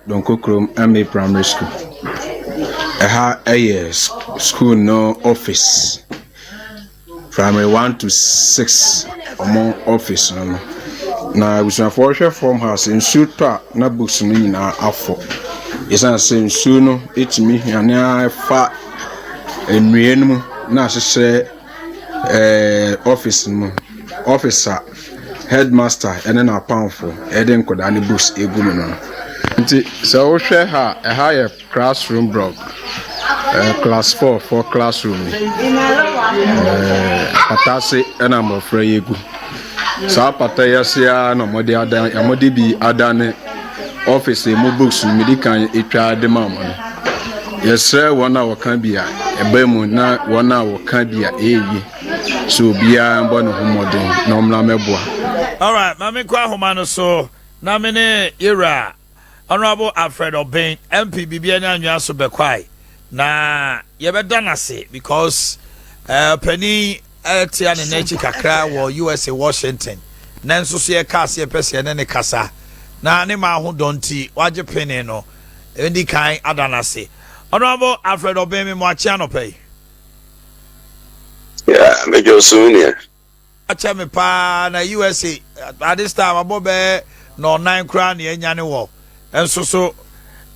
Donkorkrom MA Primary School. Ɛha yɛ school no office. Primary 1 to 6 wɔn office no no. Na abusuafoɔ, wohwɛ fam ha sɛ nsuo tɔ a, na books no nyinaa afɔ. Ɛsiane sɛ nsuo no tumi hwane ara fa nnua no mu na ahyehyɛ office no mu. Office a headmaster ne n'apamfo de nkwadaa no books egu mu no. Nti sɛ wohwɛ ha a, ɛha yɛ classroom block. Class 4 for classroom ni. Pata ase ɛna mmɔfra yi gu. Saa pata yi ase ara na wɔde adan, wɔde bi adane office mu books no medi kan atwa de ma wɔn no. Yɛsrɛ wɔn a wɔka bi a ɛbɛn mu na wɔn a wɔka bi a ɛyɛ yie. So obiara mbɔ ne ho mmɔden na ɔmmra mmɛboa. Alright, maame, kɔ ahoma no so na me ne yɛwura Honourable Alfred Obeng, MP Bibiani Anhwiaso Bekwai, na yɛbɛda n'ase because panin ɛtea ne n'akyi kakra wɔ USA, Washington, nanso so yɛka ase yɛpɛ sɛ yɛne ne kasa na ne maa ho dɔn nti wagye pene no. Ɛndi kan ada n'ase. Honourable Alfred Obeng, mi mo akye anɔpɛ yi. Yeah, mejɔ so, nua. Akyɛ me paa na USA at this time abɔ bɛɛ na ɔnan koraa na yɛanya ne wɔ nso so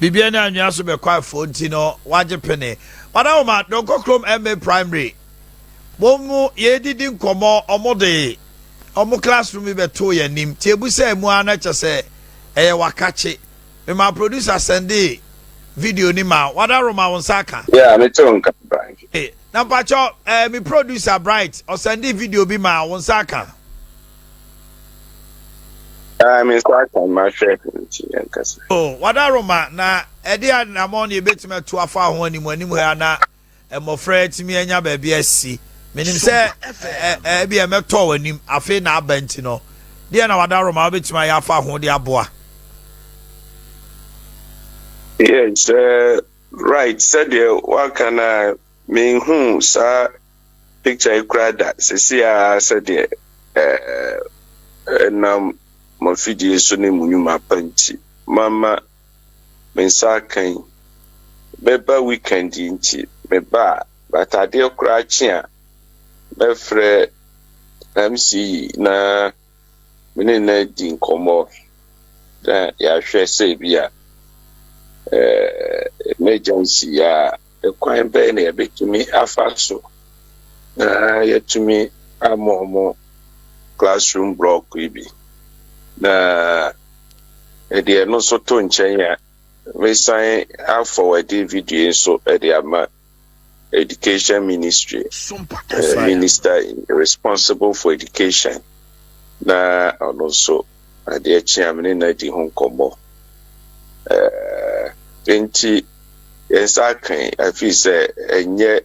Bibiani Anhwiaso Bekwai nti no wagye pene. Madamoma, Donkorkrom MA Primary wɔn mu yɛdidi nkɔmmɔ, ɔmo de ɔmo classroom bi bɛto yɛn anim tie ebu sɛ emu ara na kyɛ sɛ ɛyɛ wakakye. Mema producer send video ni ma wadaroma wo nsa aka. Yeah, me too nka, Brian. Na mpakyɛ mi producer Bright ɔsend video bi ma wo nsa aka. Ah, me nsa aka, mahwɛ nti yɛnkasa. Oh, wadaroma, na ɛde anammɔn ne yɛbɛtumi atu afa ho anim anim ha na mmɔfra atumi anya baabi asi. Menim sɛ ebi ɛmɛtɔ w'anim afei na aba nti no deɛ na wadaroma wobɛtumi ayɛ afa ho de aboa. Yes, right, sɛdeɛ waka na menhu saa picture yi koraa da sisi a sɛdeɛ ɛnam mo afidie so ne mo nnwuma pa nti mama me nsa aka yi. Bɛba weekend yi nti meba a, but adeɛ koraa kye a, mɛfrɛ MCE na me ne no di nkɔmmɔ na yɛahwɛ sɛ bi a emergency a, ɛkwan bɛyɛ na yɛbɛtumi afa so na yɛtumi ama ɔmo classroom block yi bi. Na ɛdeɛ ɛno nso to nkyɛn a, mesan afɔwɔde video yi nso de ama Education Ministry, minister responsible for education, na ɔno nso adeɛ kye a, me ne no adi ho nkɔmmɔ. Nti yɛn nsa aka yi, I feel sɛ ɛnyɛ,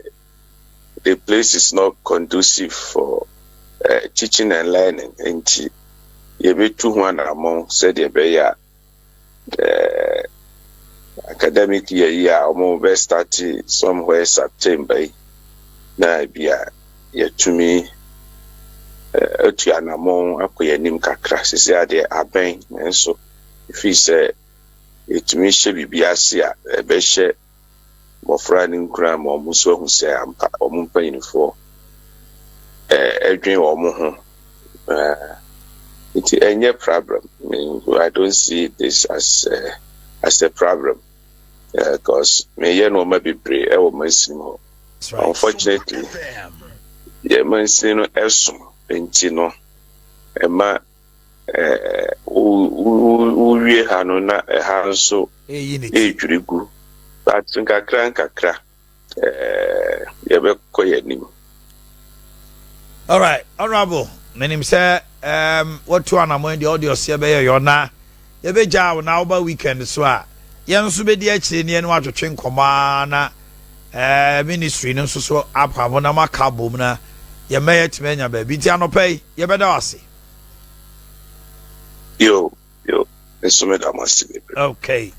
the place is not conducive for teaching and learning, nti yɛbɛtu ho anammɔn sɛdeɛ ɛbɛyɛ a academic year yi a wɔn bɛ start somewhere September yi na bi a yɛtumi atu anammɔn akɔ yɛn anim kakra. Sisi adeɛ abɛn, nanso efi sɛ yɛtumi hyɛ biribi ase a ɛbɛhyɛ mmɔfra no nkura ma wɔn nso ahu sɛ ampa wɔn mpanyinfoɔ ɛdwen wɔn ho. Nti ɛnyɛ problem. I don't see this as a problem because meyɛ nneɛma bebree ɛwɔ mansini hɔ. Unfortunately, yɛ mansini no ɛso nti no ɛma wowie ha no na ɛha nso ɛredwiri gu, but nkakra nkakra yɛbɛkɔ yɛn anim. Alright, Honourable, menim sɛ watu anammɔn deɛ ɔde ɔseɛ bɛyɛ yɔ na yɛbɛgyaa wo na woba weekend so a, yɛn nso bɛdi akyire ne yɛne watwetwe nkɔmmɔ a na ministry no nso so apam na maka abom na yɛmmɛ yɛtumi anya baabi. Nti anɔpa yi yɛbɛda wo ase. Yo yo, nso meda mo ase bebree. Okay.